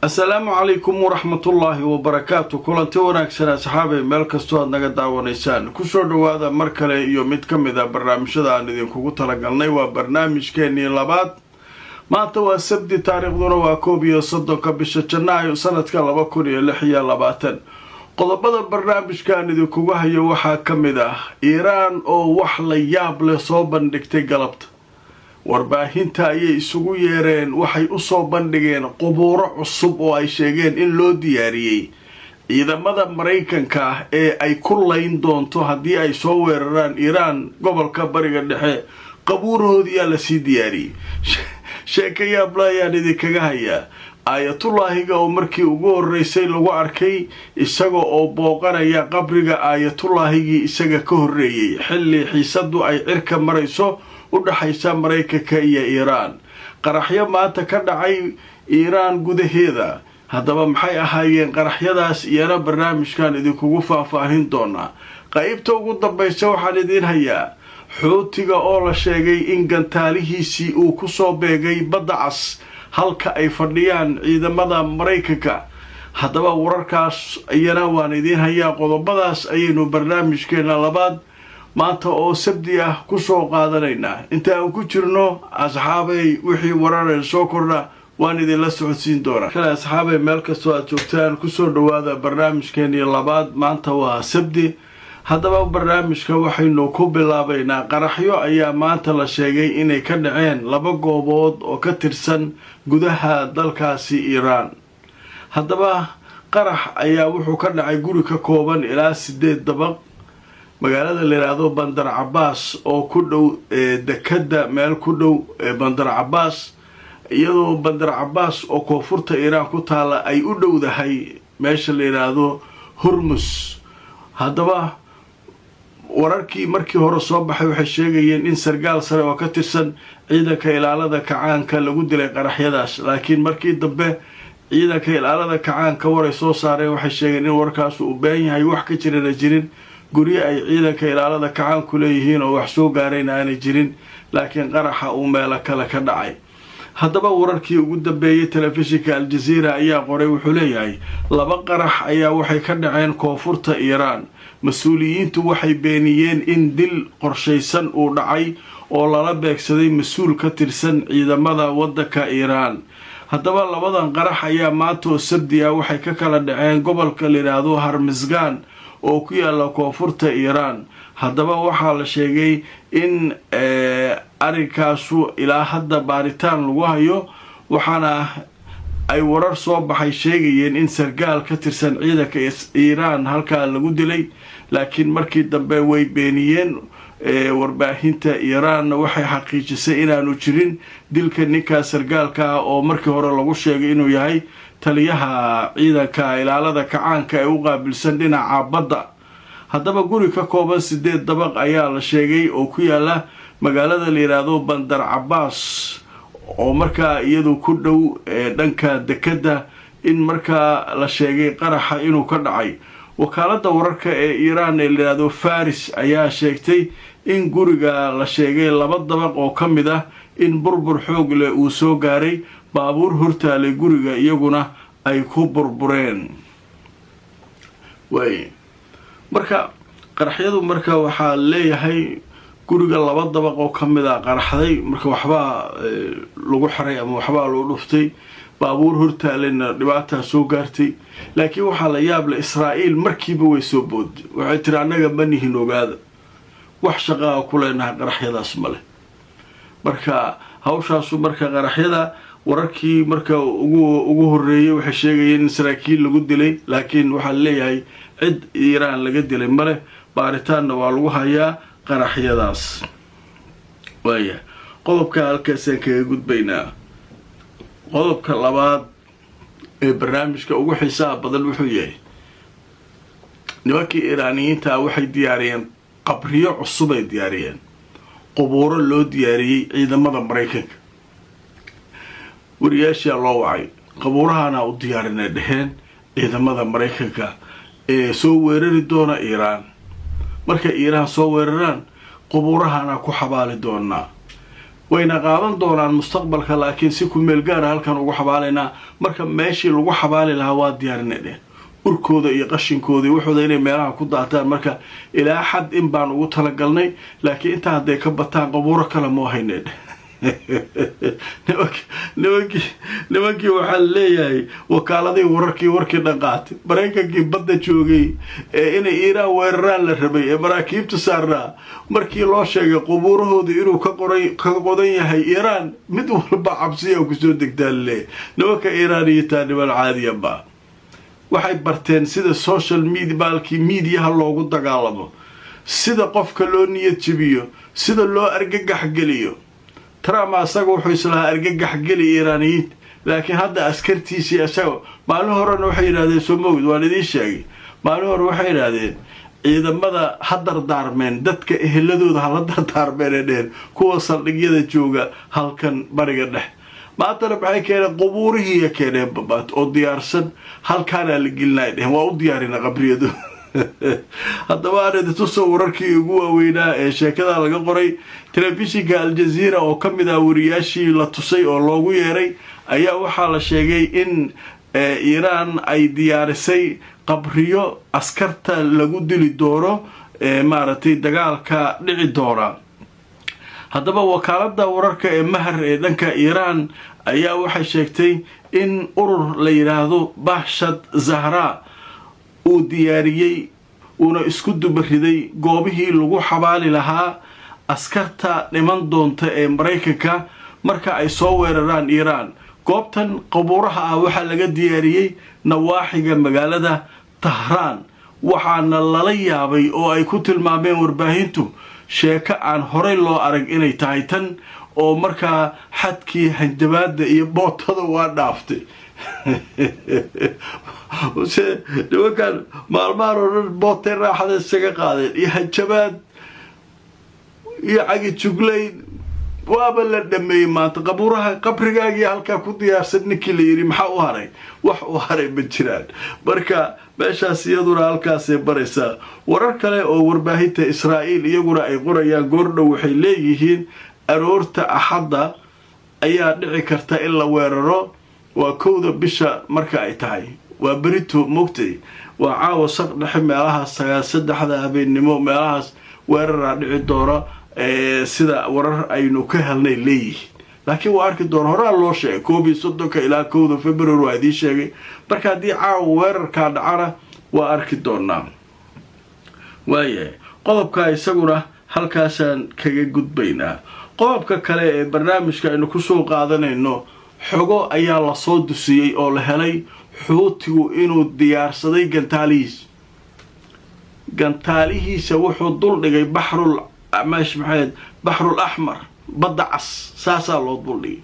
Asalaamu calaykum waraxmatullaahi wabarakaatu. Kulanti wanaagsan, asxaabay, meel kastoo aad naga daawanaysaan, kusoo dhowaada mar kale iyo mid ka mid a barnaamijyada aan idinkugu talagalnay. Waa barnaamijkeenii labaad. Maanta waa Sabdi, taariikhduna waa 31-ka bisha Janaayo, sanadka 2026. Qodobada barnaamijkaan idinkugu hayo waxaa ka mid ah Iiraan oo wax la yaab leh soo bandhigtay galabta. Warbaahinta ayay isugu yeereen, waxay usoo bandhigeen qubuuro cusub oo ay sheegeen in loo diyaariyey ciidamada Maraykanka ee ay ku layn doonto haddii ay soo weeraraan Iiraan. Gobolka Bariga Dhexe qabuurahoodiyaa lasii diyaariyey. Sheeko yaabla ayaan idinkaga hayaa. Aayatullaahiga oo markii ugu horreysay lagu arkay isaga oo booqanaya qabriga aayatullaahigii isaga ka horreeyey, xilli xiisadu ay cirka marayso u dhaxaysa Maraykanka iyo Iiraan. Qaraxyo maanta ka dhacay Iiraan gudaheeda, haddaba maxay ahaayeen qaraxyadaas? Iyana barnaamijkan idinkugu faahfaahin doonaa. Qaybta ugu dambaysa waxaan idiin hayaa Xuutiga oo la sheegay in gantaalihiisii uu kusoo beegay Badda Cas, halka ay fadhiyaan ciidamada Maraykanka. Haddaba wararkaas iyana waan idiin hayaa. Qodobadaas ayaynu barnaamijkeena labaad maanta oo Sabdi ah kusoo qaadanaynaa. Inta aan ku jirno, asxaabay, wixii warareen soo kordha waan idinla socodsiin doonaa. Kale, asxaabay, meel kastoo aad joogtaan, kusoo dhawaada barnaamijkeenii labaad. Maanta waa Sabdi. Haddaba barnaamijka waxaynu ku bilaabaynaa qaraxyo ayaa maanta la sheegay inay ka dhaceen laba goobood oo ka tirsan gudaha dalkaasi Iiraan. Haddaba qarax ayaa wuxuu ka dhacay guri ka kooban ilaa sideed dabaq, magaalada la yidhaahdo Bandar Cabaas oo ku dhow dekadda, meel ku dhow Bandar Cabaas, iyadoo Bandar Cabaas oo koonfurta Iiraan ku taala ay u dhowdahay meesha la yidhaahdo Hormus. Haddaba wararkii markii hore soo baxay waxay sheegayeen in sargaal sare oo ka tirsan Ciidanka Ilaalada Kacaanka lagu dilay qaraxyadaas, laakiin markii dambe Ciidanka Ilaalada Kacaanka waray soo saareen waxay sheegeen in warkaas uu been yahay, wax ka jirana jirin, guryo ay Ciidanka Ilaalada Kacaanku leeyihiin oo wax soo gaarayna aanay jirin, laakiin qaraxa uu meelo kale ka dhacay. Haddaba wararkii ugu dambeeyey telefishinka Aljaziira ayaa qoray. Wuxuu leeyahay laba qarax ayaa waxay ka dhaceen koonfurta Iiraan. Mas-uuliyiintu waxay beeniyeen in dil qorshaysan uu dhacay oo lala beegsaday mas-uul ka tirsan ciidamada waddanka Iiraan. Haddaba labadan qarax ayaa maanta oo Sabdi ah waxay ka kala dhaceen gobolka la yidhaahdo Harmisgaan oo ku yaala koonfurta Iiraan. Haddaba waxaa la sheegay in arrinkaasu ilaa hadda baaritaan lagu hayo, waxaana ay warar soo baxay sheegayeen in sargaal ka tirsan ciidanka Iiraan halkaa lagu dilay, laakiin markii dambe way beeniyeen. Warbaahinta Iiraanna waxay xaqiijisay inaanu jirin dilka ninkaa sargaalka ah oo markii hore lagu sheegay inuu yahay taliyaha Ciidanka Ilaalada Kacaanka ee u qaabilsan dhinaca badda. Haddaba guri ka kooban sideed dabaq ayaa la sheegay oo ku yaala magaalada la yidhaahdo Bandar Cabaas, oo markaa iyadu ku dhow dhanka dekedda, in markaa la sheegay qaraxa inuu ka dhacay. Wakaalada wararka ee Iiraan ee la yidhaahdo Faris ayaa sheegtay in guriga la sheegay laba dabaq oo ka mid ah in burbur xoog leh uu soo gaaray, baabuur hortaalay guriga iyaguna ay ku burbureen. Waay marka qaraxyadu, marka waxaa leeyahay guriga laba dabaq oo ka mid a qaraxday, marka waxbaa lagu xiray ama waxbaa loo dhuftay, baabuur hortaalayna dhibaataa soo gaartay. Laakiin waxaa la yaab leh, Israa'iil markiiba way soo boodday, waxay tiri: "Annaga ma nihin, ogaada, wax shaqaa ku leenahay qaraxyadaas male." Marka hawshaasu, marka qaraxyada wararkii marka ugu horreeyay waxay sheegayeen in saraakiil lagu dilay, laakiin waxaa leeyahay cid Iiraan laga dilay male, baaritaanna waa lagu hayaa qaraxyadaas. Waaya, qodobka halkaasaan kaga gudbaynaa. Qodobka labaad ee barnaamijka ugu xiisaha badan wuxuu yahay nimankii Iiraaniyiinta waxay diyaariyeen qabriyo cusub ay diyaariyeen, qubuuro loo diyaariyey ciidamada Maraykanka. Wariyaashaa loo wacay, qabuurahana u diyaarinay dheheen ciidamada Maraykanka ee soo weerari doona Iiraan. Markay Iiraan soo weeraraan, qubuurahana ku xabaali doonaa. Wayna qaadan doonaan mustaqbalka, laakiin si ku meel gaara halkan ugu xabaalaynaa. Marka meeshii lagu xabaali lahaa waa diyaarinay dheh, urkooda iyo qashinkooda iyo waxooda inay meelaha ku daataan. Marka ilaa xad in baan ugu talagalnay, laakiin intaa hadday ka bataan qabuuro kale moo haynay. Nimankii waxaa leeyahay wakaaladihii wararkii warkii dhan qaatay, Maraykankii badda joogay ee inay Iiraan weeraraan la rabay ee maraakiibta saarnaa, markii loo sheegay qubuurahooda inuu ka qoray ka qodan yahay Iiraan, mid walba cabsiya kusoo degtaa laleeyahay. Nimanka Iiraaniyitaa niman caadiya ma waxay barteen sida social media, baalkii miidiyaha loogu dagaalamo, sida qofka loo niyad jebiyo, sida loo argagax geliyo. Trump asaga wuxuu islahaa argagax geli Iiraaniyiinta, laakiin hadda askartiisii isaga maalin horena waxay yidhahdeen, soo mogid, waan idiin sheegay, maalin hore waxay yidhaahdeen ciidamada ha dardaarmeen, dadka eheladooda hala dardaarmeen ee dheheen kuwa saldhigyada jooga halkan Bariga Dhex. Maantana maxay keeneen? Qubuurihiiya keeneen babaat oo diyaarsan, halkaanaa la gelinay dheheen, waa u diyaarina qabriyadu. Haddaba aan idin tuso wararkii ugu waaweynaa ee sheekada laga qoray. Telefishinka Aljaziira oo ka mid ah wariyaashii la tusay oo loogu yeeray ayaa waxaa la sheegay in Iiraan ay diyaarisay qabriyo askarta lagu dili doono maaragtay dagaalka dhici doona. Haddaba wakaalada wararka ee Mahar ee dhanka Iiraan ayaa waxay sheegtay in urur la yidhaahdo Bahshad Zahra uu diyaariyey uuna isku dubariday goobihii lagu xabaali lahaa askarta dhiman doonta ee Maraykanka marka ay soo weeraraan Iiraan. Goobtan qabuuraha ah waxaa laga diyaariyey nawaaxiga magaalada Tahraan, waxaana lala yaabay oo ay ku tilmaameen warbaahintu sheeko aan horey loo arag inay tahay tan, oo markaa xadkii hanjabaada iyo bootada waa dhaaftay. Se nimankan maalmahan oo dhan bootay raaxada isaga qaadeen iyo hanjabaad iyo cagijuglayn, waaba la dhameeyey maanta. Qabuuraha qabrigaagii halkaa ku diyaarsan ninkii la yidhi, maxaa u haray? Wax u haray ma jiraan. Marka meeshaas iyaduna halkaasay baraysaa. Warar kale oo warbaahinta Israa'iil iyaguna ay qorayaan goordhow waxay leeyihiin aroorta Axadda ayaa dhici karta in la weeraro. Waa 1da bisha marka ay tahay, waa berito mogtay, waa caawa saq dhexe meelahaas, sagaal saddexda habeennimo meelahaas weeraraa dhici doona, sida warar aynu ka helnay leeyihiin. Laakiin waa arki doona, horaa loo sheegay 31-ka ilaa 1da February, waa idiin sheegay. Marka haddii caawa weerarkaa dhacana waa arki doonaa. Waayahay, qodobka isaguna halkaasaan kaga gudbaynaa. Qodobka kale ee barnaamijka aynu kusoo qaadanayno, xogo ayaa lasoo dusiyey oo la helay Xuutigu inuu diyaarsaday gantaalihiis. Gantaalihiisa wuxuu duldhigay baxrul mesh maxayd, Baxrul Axmar, Badda Cas, saasaa loo duldhigay.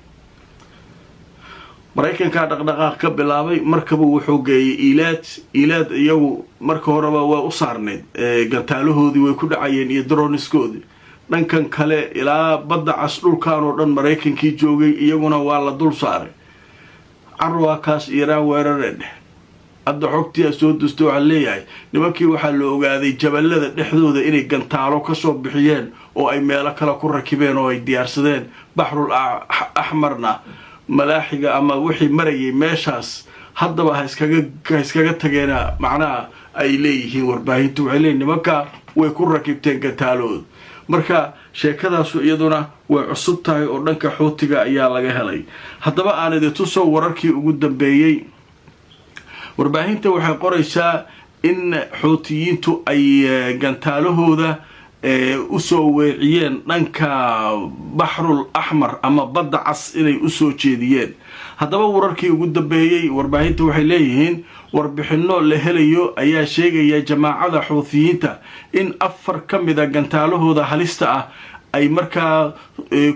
Maraykankaa dhaqdhaqaaq ka bilaabay, markaba wuxuu geeyey Ilaad. Ilaad iyagu marka horeba waa u saarneyd, gantaalahoodii way ku dhacayeen iyo droniskoodii. Dhankan kale ilaa Badda Cas dhulkan oo dhan Maraykankii joogay iyaguna waa la dul saaray. Carwaakaas Iiraan weeraree dheh. Hadda xogtiyaa soo dusta, waxaa leeyahay nimankii waxaa la ogaaday jabalada dhexdooda inay gantaalo kasoo bixiyeen oo ay meelo kale ku rakibeen oo ay diyaarsadeen. Baxrul Axmarna malaaxiga ama wixii marayay meeshaas haddaba ha iskaga tageena. Macnaha ay leeyihiin warbaahintu, waxay leeyihin nimanka way ku rakibteen gantaalahooda. Marka sheekadaasu iyaduna way cusub tahay oo dhanka Xuutiga ayaa laga helay. Haddaba aan idin tuso wararkii ugu dambeeyey. Warbaahinta waxay qoraysaa in Xuutiyiintu ay gantaalahooda usoo weeciyeen dhanka Baxrul Axmar ama Badda Cas inay usoo jeediyeen. Haddaba wararkii ugu dambeeyey warbaahinta waxay leeyihiin warbixinno la helayo ayaa sheegaya jamaacada Xuutiyiinta in afar ka mida gantaalahooda halista ah ay markaa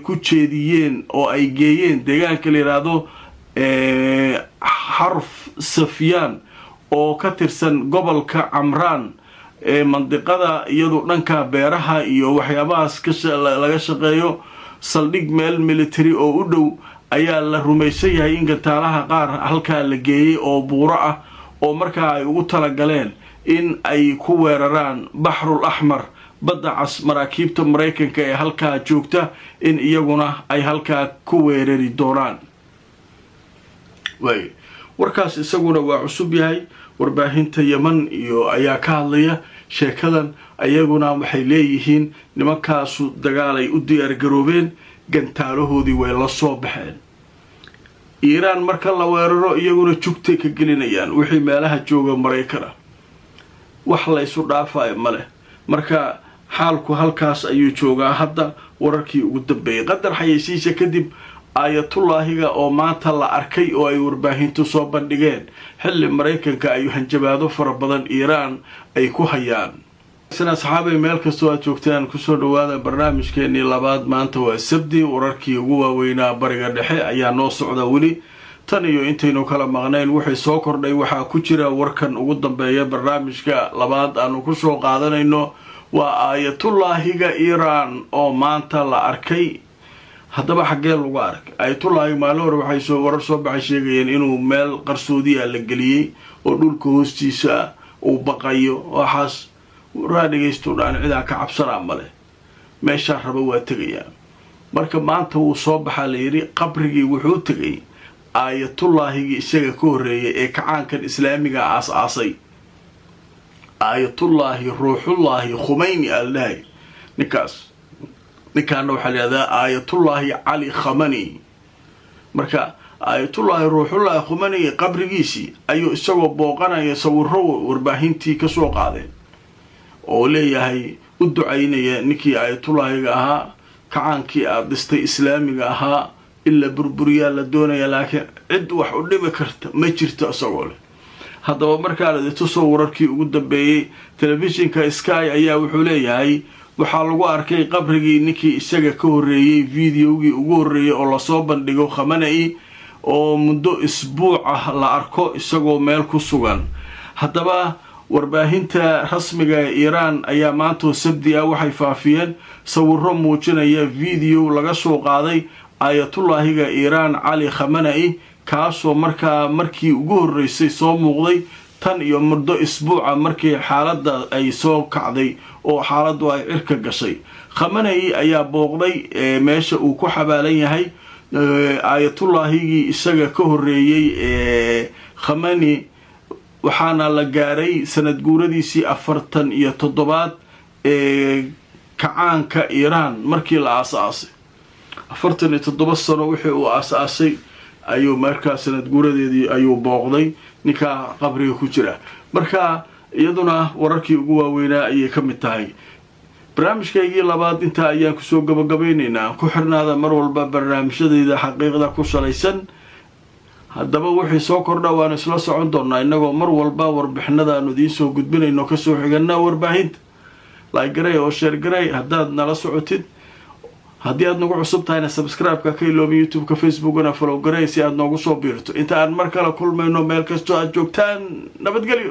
ku jeediyeen oo ay geeyeen deegaanka la yidhaahdo Xarf Safyaan oo ka tirsan gobolka Camraan ee mandiqada iyadu dhanka beeraha iyo waxyaabahaas laga shaqeeyo. Saldhig meel military oo u dhow ayaa la rumaysan yahay in gantaalaha qaar halkaa la geeyey oo buuro ah, oo markaa ay ugu talagaleen in ay ku weeraraan Baxrul Axmar. Badda Cas maraakiibta Maraykanka ee halkaa joogta in iyaguna ay halkaa ku weerari doonaan. Waay, warkaas isaguna waa cusub yahay. Warbaahinta Yeman iyo ayaa ka hadlaya sheekadan. Ayaguna waxay leeyihiin nimankaasu dagaalay u diyaargaroobeen, gantaalahoodii way la soo baxeen. Iiraan marka la weeraro, iyaguna jugtay ka gelinayaan wixii meelaha jooga Maraykana. Wax la ysu dhaafayo ma leh. Marka xaalku halkaas ayuu joogaa hadda. Wararkii ugu dambeeyay qadar xayeysiisa kadib, Aayatullaahiga oo maanta la arkay oo ay warbaahintu soo bandhigeen, xilli Maraykanka ay hanjabaado fara badan Iiraan ay ku hayaan. Asxaabay, meel kastoo aad joogtaan, kusoo dhawaada barnaamijkeenii labaad. Maanta waa Sabdi. Wararkii ugu waaweynaa Bariga Dhexe ayaa noo socda weli tan iyo intaynu kala maqnayn. Wixii soo kordhay waxaa ku jira warkan ugu dambeeya barnaamijka labaad aanu kusoo qaadanayno, waa Aayatullaahiga Iiraan oo maanta la arkay. Haddaba xaggee lagu arkay Aayatullaahi? Maalin hore waxay soo warar soo baxay sheegayeen inuu meel qarsoodiya la geliyey oo dhulka hoostiisa uu baqayo. Waxaas waraa dhegaysto dhaan, cidaa ka cabsanaa male, meeshaa raba waa tegayaa. Marka maanta wuu soo baxaa la yidhi. Qabrigii wuxuu tegay Aayatullaahigii isaga ka horreeyay ee kacaankan islaamiga aas-aasay, Aayatullaahi Ruuxullaahi Khumeyni aaldhahay ninkaas. Ninkaana waxaa la yihahdaa Aayatullaahi Cali Khamani. Marka Aayatullaahi Ruuxullaahi Khumani qabrigiisii ayuu isagoo booqanaya sawiro warbaahintii kasoo qaadeen, oo leeyahay, u ducaynaya ninkii Aayatullaahiga ahaa: "Kacaankii aada dhistay islaamiga ahaa in la burburiyaa la doonaya, laakiin cid wax u dhimi karta ma jirto," isagoo leh. Haddaba markaan idintusoo wararkii ugu dambeeyey, telefishinka Sky ayaa wuxuu leeyahay waxaa lagu arkay qabrigii ninkii isaga ka horreeyey, videogii ugu horreeyey oo lasoo bandhigo Khamana-i oo muddo isbuuc ah la arko isagoo meel ku sugan. Haddaba warbaahinta rasmiga ee Iiraan ayaa maantoo Sabdi ah waxay faafiyeen sawiro muujinaya video laga soo qaaday Aayatullaahiga Iiraan Cali Khamana-i, kaasoo markaa markii ugu horreysay soo muuqday tan iyo muddo isbuuca, markii xaaladda ay soo kacday oo xaaladdu ay cirka gashay. Khamana-i ayaa booqday meesha uu ku xabaalan yahay Aayatullaahigii isaga ka horreeyey Khamani, waxaana la gaaray sanad guuradiisii 47aad ee kacaanka Iiraan markii la aas-aasay. 47 sano wixii uu aas-aasay ayuu markaa sanad guuradeedii ayuu booqday ninkaa qabriga ku jira. Marka iyaduna wararkii ugu waaweynaa ayay ka mid tahay. Barnaamijkaygii labaad intaa ayaan kusoo gabagabaynaynaa. Ku xirnaada mar walba barnaamijyadayda xaqiiqda ku salaysan. Haddaba wixii soo kordha waanu isla socon doonaa, innagoo mar walba warbixinada aanu idiin soo gudbinayno kasoo xigana warbaahinta. Like garay oo share garay haddaad nala socotid. Haddii aad nagu cusub tahayna, subscribe-ka ka iloobi YouTube-ka, Facebookana follow garay si aad noogu soo biirto. Inta aan mar kale kulmayno, meel kastoo aad joogtaan, nabadgelyo.